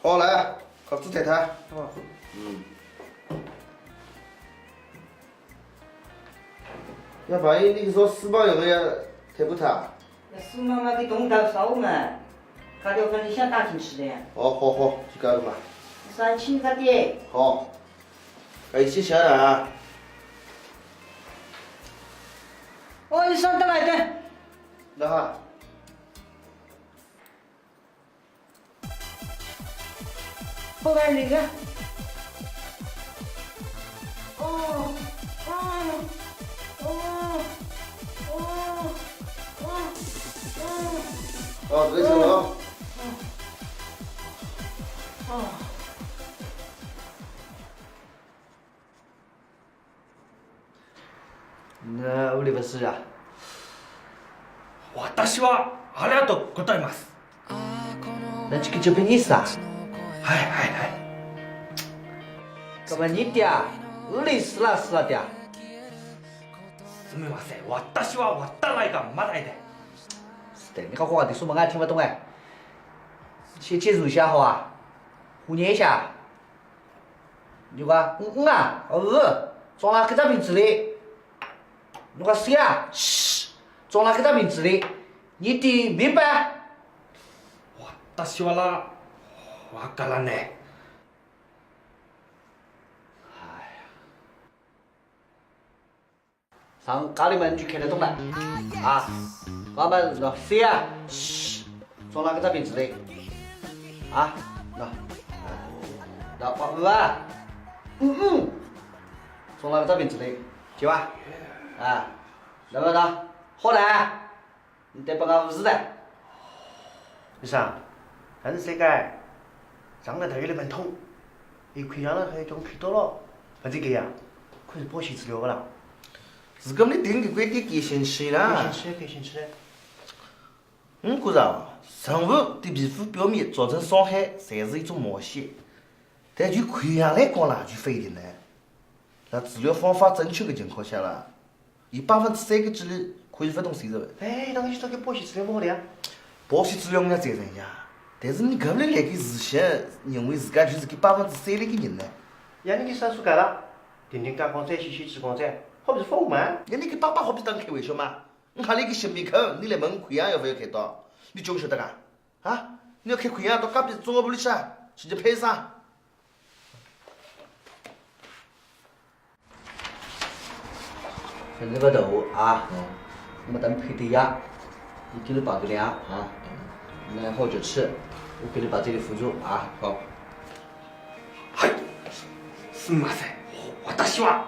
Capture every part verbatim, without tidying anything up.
好，来，告诉太太。哦。嗯。要把你那个说书包有没有退步它？那书包嘛，给东倒少嘛，搞掉分里向打进去的呀。哦，好好，就搞了嘛。上去快点。好，哎，谢谢啊。哦，你上得来的。那哈。 后边那个。哦，哦，哦，哦，哦，哦。哦，这个什么？哦，哦。 那屋里不是啊？私はあれだと答えます。那这个就被你杀。嗨嗨嗨。干嘛你爹？屋里死了死了的。すみません。私は渡来がまだいで。是的，你讲话的说么俺听不懂哎。先解释一下好啊，胡念一下。 侬讲，嗯嗯啊，哦，装了搿只瓶子里。侬讲，是啊，嘘，装了搿只瓶子里。你听明白？私はわからない。哎呀。 上家里门就开得动了。啊，我们说，谁啊？嘘，装了搿只瓶子里。啊，那，那，我，啊，嗯嗯，装了搿只瓶子里，去吧。啊，那么呢，好了。 你得帮我护士的。医生，但是这个，上了头有点疼痛，有溃疡了，还有种皮多了，不这个呀，可以保险治疗不啦？是搿么你定个规定改善去啦。改善去，改善去。嗯，我觉着啊，任何对皮肤表面造成伤害，侪是一种冒险。但就溃疡来讲啦，就勿一定了。那治疗方法正确个情况下啦， 有百分之三个几率可以勿动手术个。哎，那个就这个保险治疗蛮好的呀。保险治疗我也赞成呀，但是你搿能来个事先认为自家就是搿百分之三个人呢？呀，你个算数高了，定定讲讲再，歇歇只讲再，好比是服务嘛。呀，你个爸爸好比当开玩笑嘛？你还来个新面孔，你来问我开药要勿要开刀？你就晓得个啊？你要开开药到隔壁中药铺里去啊，去叫配药。 反正个头啊，嗯。那么等配对呀，你给你报个量啊，那好就吃，我给你把这里扶住啊。好。嗨，すみません。私は。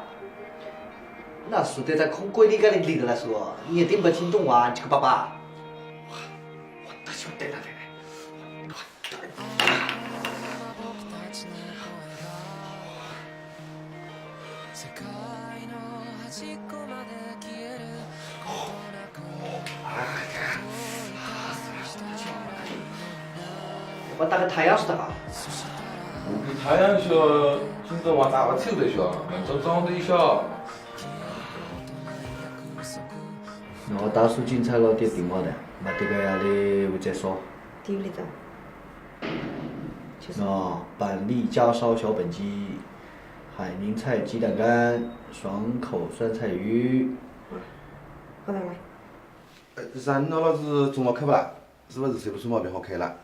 那说的在空柜里跟你理个来说，你也听不听懂啊，你这个爸爸。私は出たでね。 我打个太阳是的啊。我比太阳小，今朝我打不起的小，明朝早的小。那我打算警察老爹电话的，没得个夜里我再说。对不对？ 喏，板栗叉烧小本鸡，海明菜鸡蛋羹，爽口酸菜鱼。好了，来。呃，三号老师中药开不啦？是不是水不出毛病好开了？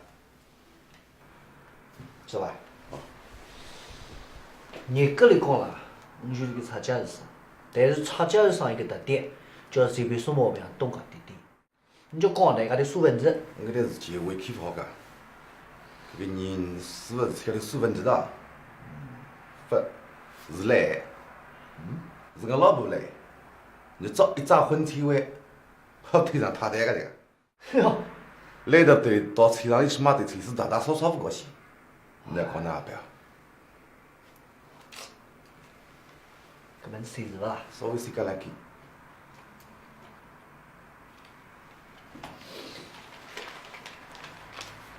是吧？哦。严格来讲啦，我就是个拆家医生，但是拆家医生一个特点，就是随便什么毛病动个点点。 你就讲的，搿点素问题。搿点事体我也看勿好讲。搿个人是勿是搿点素问题的？勿是嘞。嗯？是我老婆嘞。你找一只婚天位，好推上他台个这个。哟。来得对，到车上一起嘛，对车子大大小小勿高兴。你来看那表。 搿么是勿啦？稍微是搿能介。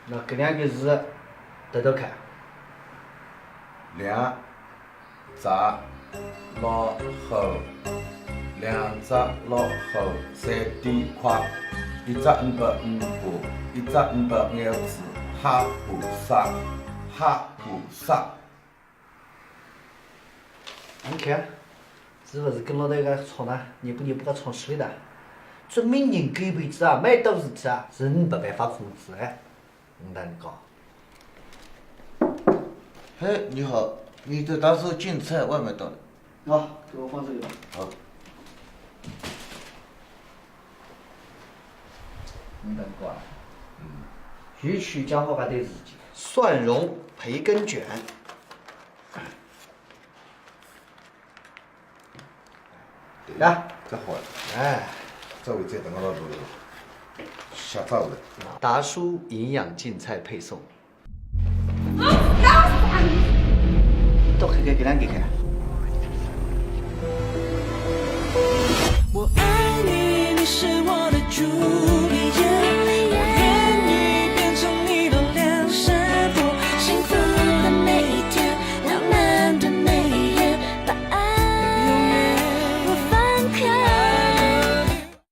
那搿两个字读读看。两只老虎，两只老虎在对话，一只尾巴尾巴，一只尾巴眼珠，哈巴沙。哈普萨。你看，是勿是跟牢搿个吵呢？你不你不个吵起来的？这名人狗鼻子啊，蛮多事体啊，人没办法控制哎。我跟你讲。嘿，你好，你的打手青菜我买到了。啊，给我放这里吧。好。 你等过啊。嗯。继续讲好搿点事情。蒜蓉培根卷。来。这好了。哎。这回再等我老婆了，下饭了。达叔营养净菜配送。 都开开，给咱给开。